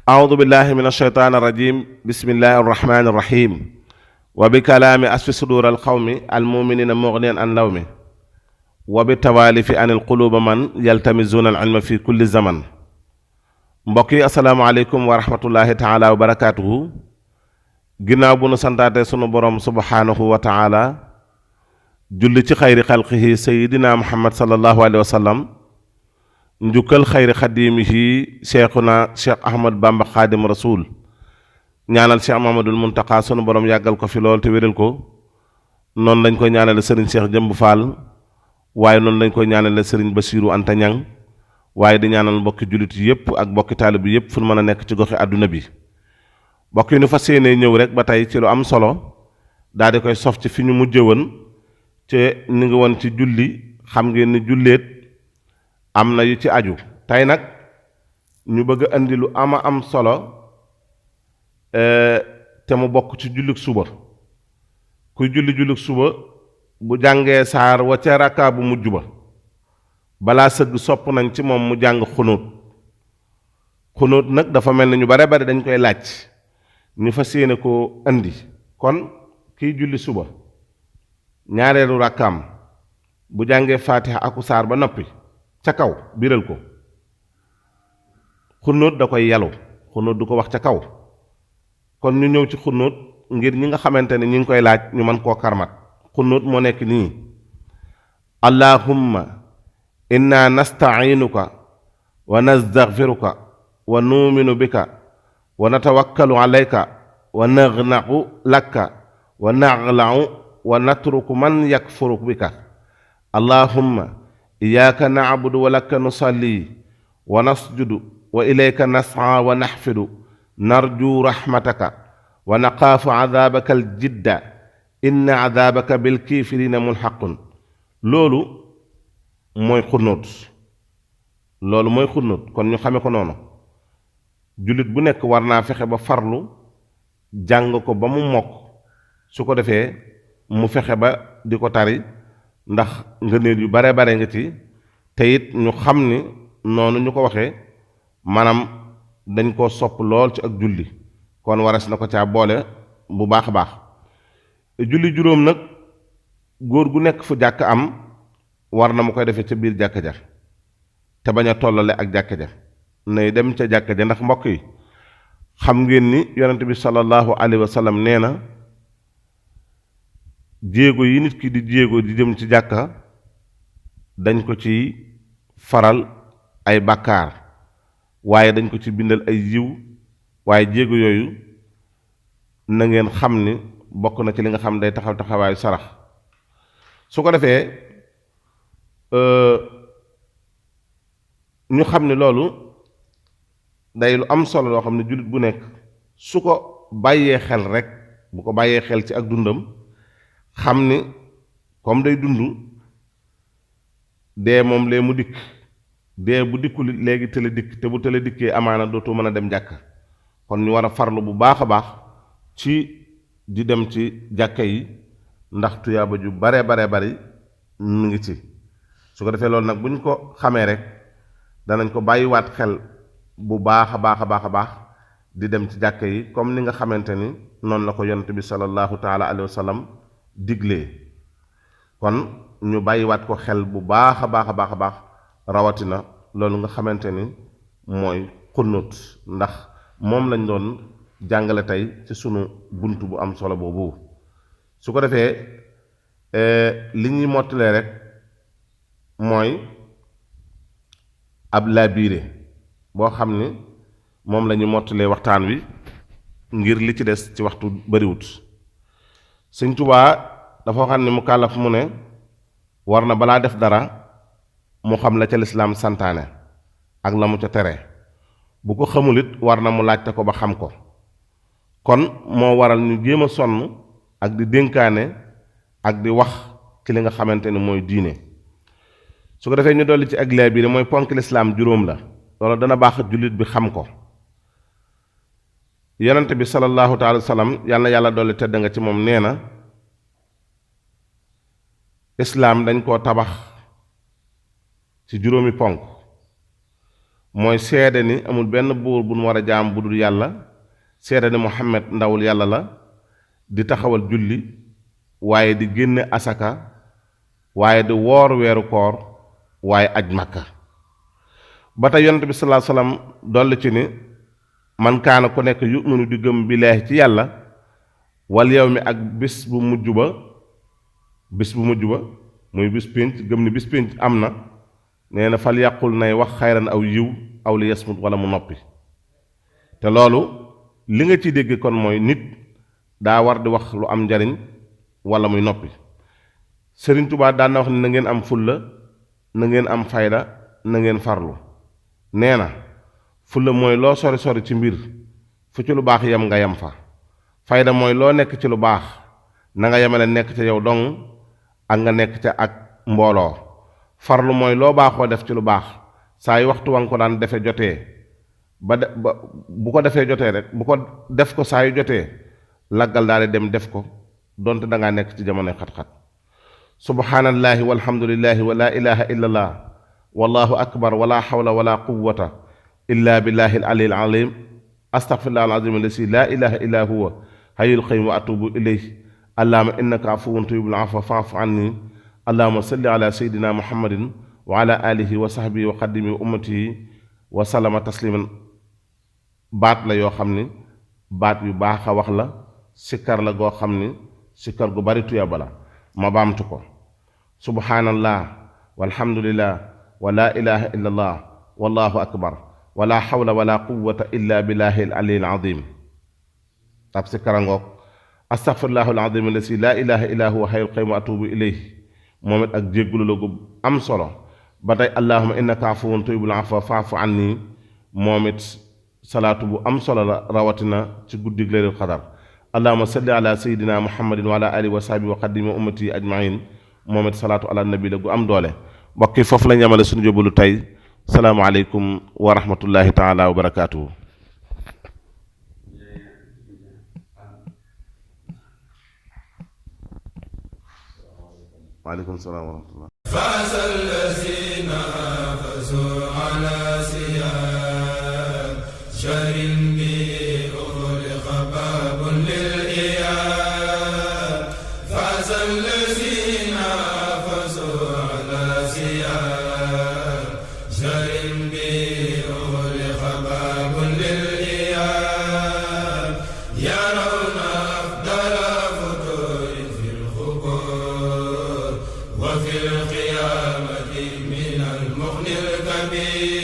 أعوذ بالله من الشيطان الرجيم بسم الله الرحمن الرحيم وبكلام أسف صدور القوم المؤمنين مغنيا عن لومه وبالتوالف عن القلوب من يلتمزون العلم في كل زمن mbokk yi asalaamaaleykum wa rahmatullahi taala wa barakaatuhu ginnaaw bu nu santaate sunu borom subhaanahu wa taala julli ci xayri xalqihi sayidina muhammad sallallahu alayhi wa sallam njukkal xayri xadimihi cheikhuna cheikh ahmad bamba xaadim rasul ñaanal cheikh mahamadul muntaqa sunu borom yàggal ko fi lool te wéral ko noonu lañ koy ñaanale sëriñ cheikh jëmb fall waaye noonu lañ koy ñaanale sëriñ basiru anta ñang waaye di ñaanal mbokki jullit yépp ak mbokki taalib yépp fu mën a nekk ci goxi àdduna bi mbokk yi nu fas yéene ñëw rek ba tey ci lu am solo daal di koy sof ci fi ñu mujje woon te ni ngi woon ci julli xam ngeen ni julleet am na yu ci aju tey nag ñu bëgg a indi lu ama am solo te mu bokk ci jullik suba kuy jullik suba bu jàngee saar wa ca rakka bu mujj ba balaa sëgg sopp nañ ci moom mu jàng xunóot nag dafa mel ni ñu bare bare dañ koy laaj ñu fas yéene koo indi kon kiy julli suba ñaareelu rakkaam bu jàngee faatiha aku saar ba noppi ca kaw biral ko xunóot da koy yalu xunóot du ko wax ca kaw kon ñu ñëw ci xunóot ngir ñi nga xamante ne ñi ngi koy laaj ñu mën koo karmat xunóot moo nekk nii allahumma inna nasta'inuka wa nastaghfiruka wa nu'minu bika wa natawakkalu alayka wa naghna'u laka wa naghla'u wa natruku man yakfuru bika allahumma iyyaka na'budu wa laka nusalli wa nasjudu wa ilayka nas'a wa nahfidu narju rahmataka wa naqaafu 'adhabaka al-jidda inna 'adhabaka bil kafirina mulhaqun loolu mooy xunóot kon ñu xame ko noonu jullit bu nekk war naa fexe ba farlu jàng ko ba mu mokk su ko defee mu fexe ba di ko tari ndax ngëneel yu bare bare nga ci te it ñu xam ni noonu ñu ko waxee maanaam dañ koo sopp lool ci ak julli kon waras na ko caa boole bu baax a baax julli juróom nag góor gu nekk fu jàkk am war na mu koy defee ca biir jàkka ja te bañ a tollale ak jàkka ja nay dem ca jàkka ja ndax mbokk yi xam ngeen ni yonent bi sallallahu alayhi wa sallam nee na jéego yi nit ki di jéego di jëm ci jàkka dañ ko ci faral ay bàkkaar waaye dañ ko ci bindal ay yiw waaye jéego yooyu na ngeen xam ni bokk na ci li nga xam day taxaw taxawaayu sarax su ko defee ñu xam ni loolu day lu am solo loo xam ne jullit bu nekk su ko bàyyee xel rek bu ko bàyyee xel ci ak dundam xam ni comme day dund dee moom lee mu dikk dee bu dikkul léegi tële dikk te bu tële dikkee amaana dootu mën a dem jàkka kon ñu war a farlu bu baax a baax ci di dem ci jàkka yi ndax tuyaaba ju bare bari mu ngi ci su ko defee loolu nag bu ñu ko xamee rek danañ ko bàyyiwaat xel bu baax a baax di dem ci jàkka yi comme ni nga xamante ni noonu la ko yonent bi sallallahu taala alayhi wa sallam diglee kon ñu bàyyiwaat ko xel bu baax a baax rawatina loolu nga xamante ni mooy xunut ndax moom lañ doon jàngale tey ci sunu bunt bu am solo boobu su ko defee li ñuy mottalee rek mooy ab laabiire boo xam ni moom la ñu mottalee waxtaan wi ngir li ci des ci waxtu bariwut Sëñ Tuubaa dafa xam ne mu kàllaf mu ne war na balaa def dara mu xam la ca lislaam santaane ak la mu ca tere bu ko xamul it war na mu laajte ko ba xam ko kon moo waral ñu jéem a sonn ak di dénkaane ak di wax ci li nga xamante ne mooy diine su ko defee ñu dolli ci ak laa biire mooy ponk lislaam juróom la loolu dana baax jullit bi xam ko yonent bi sallallahu taala wa sallam yal na yàlla dolli tedd nga ci moom nee na islaam dañ koo tabax ci juróomi ponk mooy seede ni amul benn buur bu nu war a jaam bu dul yàlla seede ni Muhammad ndawul yàlla la di taxawal julli waaye di génne asaka waaye di woor weeru koor waaye aj makka ba tey yonent bi sallallahu alayhi wasallam dolli ci ni man kaana ku nekk yuminu di gëm billaahi ci yàlla wal yawmi ak bis bu mujj ba muy bis pénc gëm ni bis pénc am na nee na fal yàqul nay wax xayran aw yiw aw li yasmut wala mu noppi te loolu li nga ci dégg kon mooy nit daa war di wax lu am njariñ wala muy noppi Sëriñ Tuubaa daan na wax ni na ngeen am fulla na ngeen am fayda na ngeen farlu nee na fulla mooy loo sori sori ci mbir fu ci lu baax yem nga yem fa fayda mooy loo nekk ci lu baax na nga yemale nekk ca yow dong ak nga nekk ca ak mbooloo farlu mooy loo baaxoo def ci lu baax saa yu waxtu wa nga ko daan defe jotee ba bu ko defee jotee rek bu ko def ko saa yu jotee laggal daal di dem def ko donte dangaa nekk ci jamonoy xat-xat subhaanallaahi walhamdulillaahi wa laa ilaha illa allah wallahu akbar wala hawla wala quwwata illa billahi al-ali al-azim astaghfirullah al-azim allasi laa ilaha illa huwa hayyul qayyum wa atubu ilayhi allahumma innaka afuwwun tuhibbul afwa fa'fu anni allahumma salli ala sayyidina muhammadin wa ala alihi wa sahbihi wa xaddimi wa ummatihi wa sallama tasliman baat la yoo xam ni baat yu baax a wax la sikkar la goo xam ni sikkar gu bari tuyaba la ma baamtu ko subhaanallah walhamdulillah wa la ilaha illa allah wallahu akbar wala hawla wala quwwata illa billahi al-ali al-azim ab sikkara ngoog astaghfirullah al-azim allasi la ilaha illa huwa hayyul qayyum wa atubu ilayhi moom it ak jéggulu la gu am solo ba tey allahumma innaka afuwwun tuhibbul afwa fa'fu anni moom it salaatu bu am solo la rawatina ci guddig leylul qadar allahumma salli ala sayyidina muhammadin wa ala alihi wa sahbihi wa xaddimi ummati ajmain moom it salaatu ala nabi la gu am doole mbokk yi foofu la ñamale suñu jóbalu tey salaamualeykum wa rahmatullahi taala wa barakaatuhu waaleykum salaam wa rahmatullah faasa allazina fazu ala siyam sharin bi ughliqa babun lil iyam faasa allazina fazu ala siyam sharin bi ughliqa babun lil iyam yarawna afdala futurin fil khubur وفي القيامة من المغني الكبير